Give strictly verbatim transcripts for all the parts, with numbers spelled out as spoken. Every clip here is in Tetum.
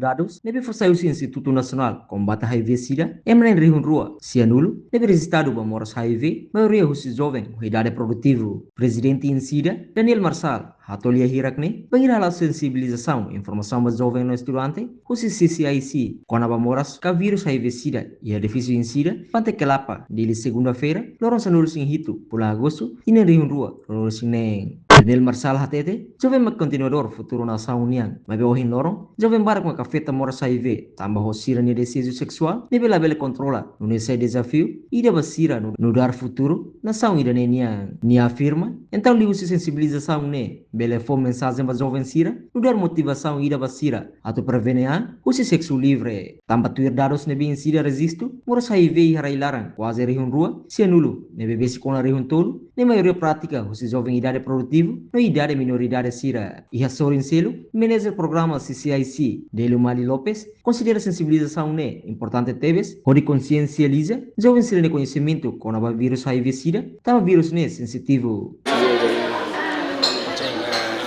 Dadus ne'ebé fó sai husi Institutu Nasionál Kombate HIV SIDA, ema na'in rihun rua sianulu ne'ebé rejistadu ba moras HIV, maioria husi joven ho idade produtivu. Prezidente INSIDA, Daniel Marçal, hato'o lia hirak ne'e bainhira hala'o sensibilizasaun informasaun ba joven no estudante husi CCIC kona-ba moras ka vírus HIV SIDA iha edifísiu INSIDA, Pante Kelapa, Dili, segunda-feira, loron sanulu-resin-hitu fulan Agostu, tinan rihun rua ruanulu-resin-neen. Daniel Marçal hatete, joven mak kontinuadór futuru nasaun nian, maibé ohin loron joven barak mak afeta moras HIV tanba ho sira-nia dezejus seksuál ne'ebé labele kontrola, nune'e sai dezafiu ida ba sira nu-, nu'udar futuru nasaun ida-ne'e nian. Nia afirma, entaun liuhusi sensibilizasaun ne'e bele fó mensajen ba joven sira nu'udar motivasaun ida ba sira atu prevene an husi seksu livre. Tanba tuir dadus ne'ebé INSIDA rejistu, moras HIV iha rai-laran kuaze rihun rua sianulu ne'ebé besik ona rihun tolu, ne'e maioria prátika husi joven idade produtivu no idade minoridade sira. Iha sorin seluk, Manajer Programa CCIC, Delio Mali Lopes, konsidera sensibilizasaun ne'e importante tebes hodi konsiensializa joven sira-nia koñesimentu kona-ba vírus HIV SIDA, tanba vírus ne'e sensitivu.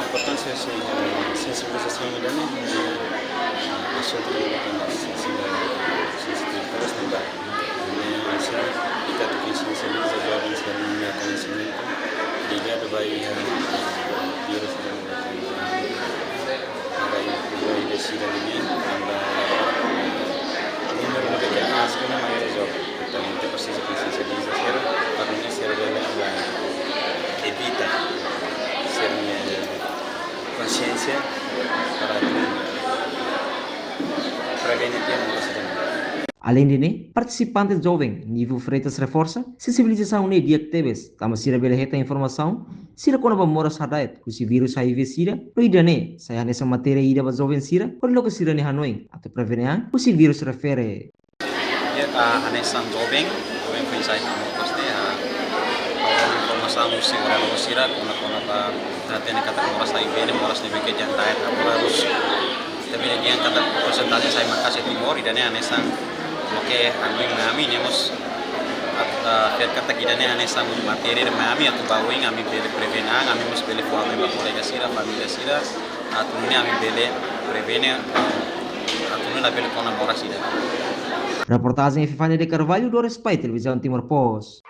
Importánsia husi sensibilizasaun ida-ne'e, asuntu ida-ne'e sensitivu, sensitivu tebes tanba ne'e hanesan ita atu konsiensializa joven sira-nia koñesimentu ligadu ba iha vírus ida-ne'e. Agora, iha vírus ida-ne'e, tanba númeru ne'ebé aas ne'e maioria joven. Entaun, ita presiza konsiensializa sira, para nune'e sira bele evita sira-nia konsiénsia para prevene tiha moras ida-ne'e. Aleinde ne'e, partisipante joven Nivo Freitas reforsa, sensibilizasaun ne'e di'ak tebes, tanba sira bele hetan informasaun sira kona-ba moras hada'et husi vírus HIV SIDA, no ida-ne'e sai hanesan matéria ida ba joven sira hodi loke sira-nia hanoin atu prevene an husi vírus refere. Di'ak, ah, hanesan joven, joven foin-sa'e hamoos ne'e, ah, ha'u informasaun husi oral sira kona, kona-ba hatene katak moras HIV ne'e moras ne'ebé ke jantai, ah, moras. Tapi ne'e dehan katak porsentajen sai maka'as iha Timor, ida-ne'e hanesan loke hanoin ami ne'e mós, ah, fiar katak ida-ne'e hanesan matéria ida ami atu ba oin ami bele prevene an, ami mós bele fó hanoin ba kolega sira, família sira, atu nune'e ami bele prevene, atu nune'e labele kona moras ida. Reportajen Epifania de Carvalho, Doris Pai, Televizaun Timor Post.